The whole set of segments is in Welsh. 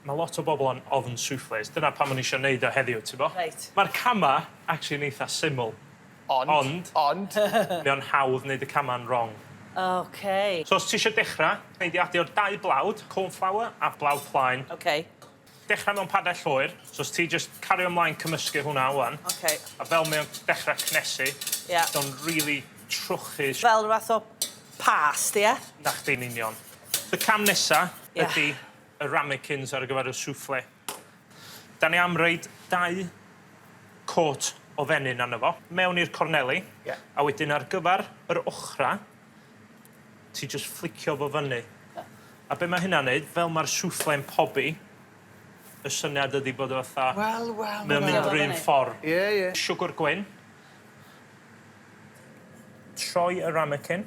Ma' lot o bobl yn ofn soufflés. Dyna pam o'n i isio neud o heddiw, t'bo? Reit. Ma'r cama' actually yn eitha syml. Ond. Ond. Ond. Mae o'n hawdd neud y cama'n rong. OK. So os ti isio dechra, nei di adio'r dau blawd, cornflour a blawd plaen. OK. Dechra mewn padell oer, so os ti jyst cario mlaen cymysgu hwnna ŵan. OK. A fel mae o'n dechra cnesu. Ia. 'Di o'n rili trwchu. Fel ryw fath o past, ie? 'Na chdi'n union. Y cam nesa... Ia. ...ydi y ramekins ar gyfer y soufflé. Da ni am roid dau cot o fenyn arno fo, mewn i'r corneli. Ie. A wedyn ar gyfar yr ochra, ti jyst fflicio fo fyny. A be' ma' hynna'n neud, fel ma'r soufflé'n pobi, y syniad ydi bod o fatha... Wel, wel, Mae o'n mynd yr un ffor. Ie, ie. Siwgr gwyn. Troi y ramekin.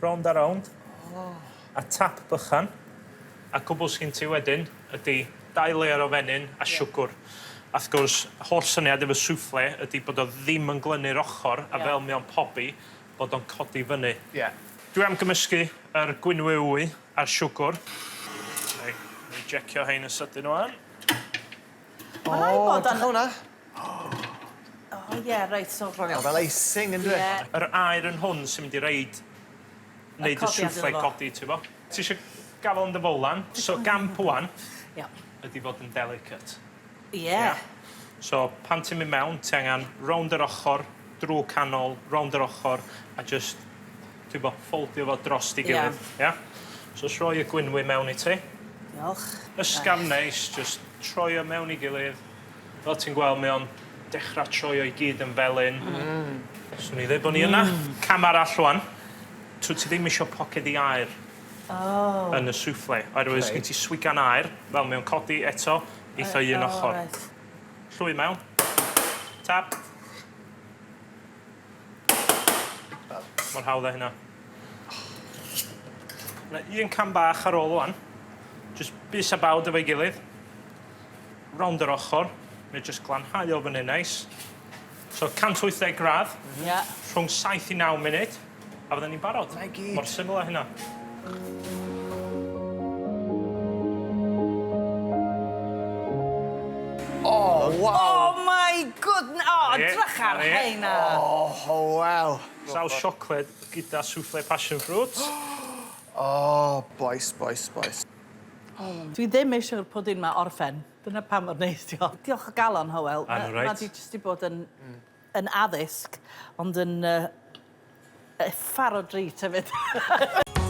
Rownd a rownd. O. A tap bychan. A cwbl sgin ti wedyn ydi dau layer o fenyn a siwgr. A wrth gwrs, holl syniad efo soufflé ydi bod o ddim yn glynu'r ochor a fel mae o'n pobi, bod o'n codi fyny. Ie. Dwi am gymysgu yr gwynwy wy a'r siwgr. Reit, nai jecio rhein yn sydyn ŵan. Ma' raid bod yn... O, drych hwnna. O ie, reit, so... Bron iawn fel icing yndyw e? Ie. Yr aer yn hwn sy'n mynd i reid neud y codiad soufflé iddo fo. codi, ti wbo? Ti isio gafel yn dy fowlan, so gamp ŵan Ia. ydi fod yn delicate. Ie. Ia? So pan ti'n mynd mewn, ti angan rownd yr ochor, drw canol, rownd yr ochor, a jyst, ti wbo, ffoldio fo drost 'i gilydd. Ia? So jyst rhoi y gwynwy mewn i ti. Diolch. Ysgafn neis, jyst troi o mewn i gilydd. Fel ti'n gweld mae o'n dechra troi o i gyd yn felyn. Mm. Swn i ddeud bo' ni yna. Cam arall rŵan. Twt ti ddim isio poced i aer. Oh. Yn y souffle. Oherwydd os gen ti swigan aer, fel mae o'n codi eto, eith o i un ochor. Oh, reit. Llwy mewn. Tap. Mor hawdd â hynna. Ma' 'na un cam bach ar ôl ŵan. Jyst bys a bawd efo'i gilydd. Rownd yr ochor. Mae jyst glanhau o fyny neis. So 180 gradd. Ia. Rhwng 7 i 9 munud. A fydden ni'n barod. 'Na i gyd. Mor syml â hynna. O waw! Oh my goodn- o drych ar rheina! O wel. Saws siocled gyda souffle passion fruit. O bois bois bois. Dwi ddim eisiau'r pwdin 'ma orffen. Dyna pa mor neis 'di o. Diolch o galon Hywel. A nhw reit. Ma' 'di jyst 'di bod yn yn addysg ond yn yy uffar o drît hefyd.